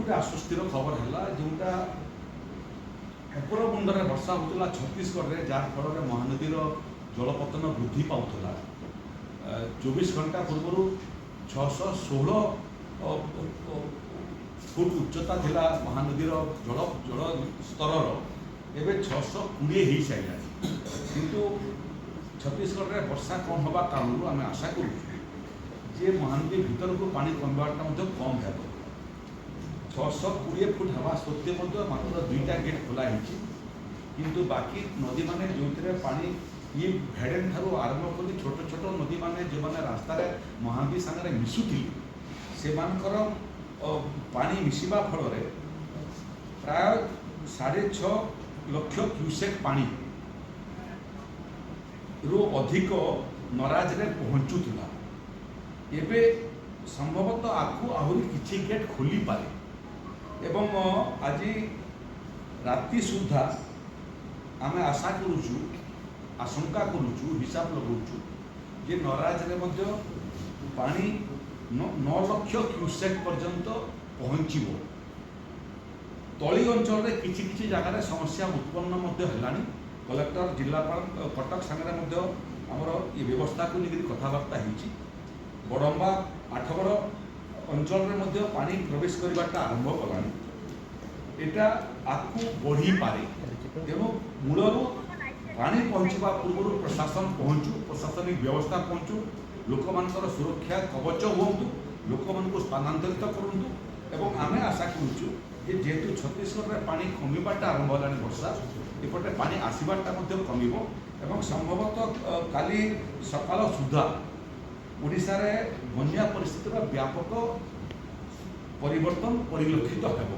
ଗୋଟେ ଆଶ୍ୱସ୍ତିର ଖବର ହେଲା, ଯେଉଁଟା ଉପର ମୁଣ୍ଡରେ ବର୍ଷା ହେଉଥିଲା ଛତିଶଗଡ଼ରେ, ଯାହା ଫଳରେ ମହାନଦୀର ଜଳପତନ ବୃଦ୍ଧି ପାଉଥିଲା। 24 ଘଣ୍ଟା ପୂର୍ବରୁ 616 ଫୁଟ ଉଚ୍ଚତା ଥିଲା ମହାନଦୀର ଜଳ ଜଳ ସ୍ତରର, ଏବେ 620 ହେଇସାରିଲାଣି। କିନ୍ତୁ ଛତିଶଗଡ଼ରେ ବର୍ଷା କମ୍ ହେବା କାରଣରୁ ଆମେ ଆଶା କରୁଛୁ ଯେ ମହାନଦୀ ଭିତରକୁ ପାଣି କମିବାଟା ମଧ୍ୟ କମ୍ ହେବ। 620 ଫୁଟ ହେବା ସତ୍ତ୍ୱେ ମଧ୍ୟ ମାତ୍ର ଦୁଇଟା ଗେଟ୍ ଖୋଲା ହେଇଛି। କିନ୍ତୁ ବାକି ନଦୀମାନେ ଯେଉଁଥିରେ ପାଣି ଇଏ ଭେଡ଼େନ ଠାରୁ ଆରମ୍ଭ କରି ଛୋଟ ଛୋଟ ନଦୀମାନେ, ଯେଉଁମାନେ ରାସ୍ତାରେ ମହାନଦୀ ସାଙ୍ଗରେ ମିଶୁଥିଲେ, ସେମାନଙ୍କର ପାଣି ମିଶିବା ଫଳରେ ପ୍ରାୟ 6.5 ଲକ୍ଷ କ୍ୟୁସେକ୍ ପାଣି ରୁ ଅଧିକ ନରାଜରେ ପହଞ୍ଚୁଥିଲା। ଏବେ ସମ୍ଭବତଃ ଆକୁ ଆହୁରି କିଛି ଗେଟ୍ ଖୋଲିପାରେ ଏବଂ ଆଜି ରାତି ସୁଦ୍ଧା ଆମେ ଆଶା କରୁଛୁ, ଆଶଙ୍କା କରୁଛୁ, ହିସାବ ଲଗାଉଛୁ ଯେ ନରାଜରେ ମଧ୍ୟ ପାଣି 9 ଲକ୍ଷ କ୍ୟୁସେକ୍ ପର୍ଯ୍ୟନ୍ତ ପହଞ୍ଚିବ। ତଳି ଅଞ୍ଚଳରେ କିଛି କିଛି ଜାଗାରେ ସମସ୍ୟା ଉତ୍ପନ୍ନ ମଧ୍ୟ ହେଲାଣି। କଲେକ୍ଟର, ଜିଲ୍ଲାପାଳ କଟକ ସାଙ୍ଗରେ ମଧ୍ୟ ଆମର ଏ ବ୍ୟବସ୍ଥାକୁ ନେଇକରି କଥାବାର୍ତ୍ତା ହେଇଛି। ବଡ଼ମ୍ବା, ଆଠଗଡ଼ ଅଞ୍ଚଳରେ ମଧ୍ୟ ପାଣି ପ୍ରବେଶ କରିବାଟା ଆରମ୍ଭ କଲାଣି। ଏଟା ଆଗକୁ ବଢ଼ିପାରେ। ତେଣୁ ମୂଳରୁ ପାଣି ପହଞ୍ଚିବା ପୂର୍ବରୁ ପ୍ରଶାସନ ପହଞ୍ଚୁ, ପ୍ରଶାସନିକ ବ୍ୟବସ୍ଥା ପହଞ୍ଚୁ, ଲୋକମାନଙ୍କର ସୁରକ୍ଷା କବଚ ହୁଅନ୍ତୁ, ଲୋକମାନଙ୍କୁ ସ୍ଥାନାନ୍ତରିତ କରନ୍ତୁ। ଏବଂ ଆମେ ଆଶା କରୁଛୁ ଯେ ଯେହେତୁ ଛତିଶଗଡ଼ରେ ପାଣି କମିବାଟା ଆରମ୍ଭ ହେଲାଣି, ବର୍ଷା ଏପଟେ ପାଣି ଆସିବାଟା ମଧ୍ୟ କମିବ ଏବଂ ସମ୍ଭବତଃ କାଲି ସକାଳ ସୁଦ୍ଧା ଓଡ଼ିଶାରେ ବନ୍ୟା ପରିସ୍ଥିତିର ବ୍ୟାପକ ପରିବର୍ତ୍ତନ ପରିଲକ୍ଷିତ ହେବ।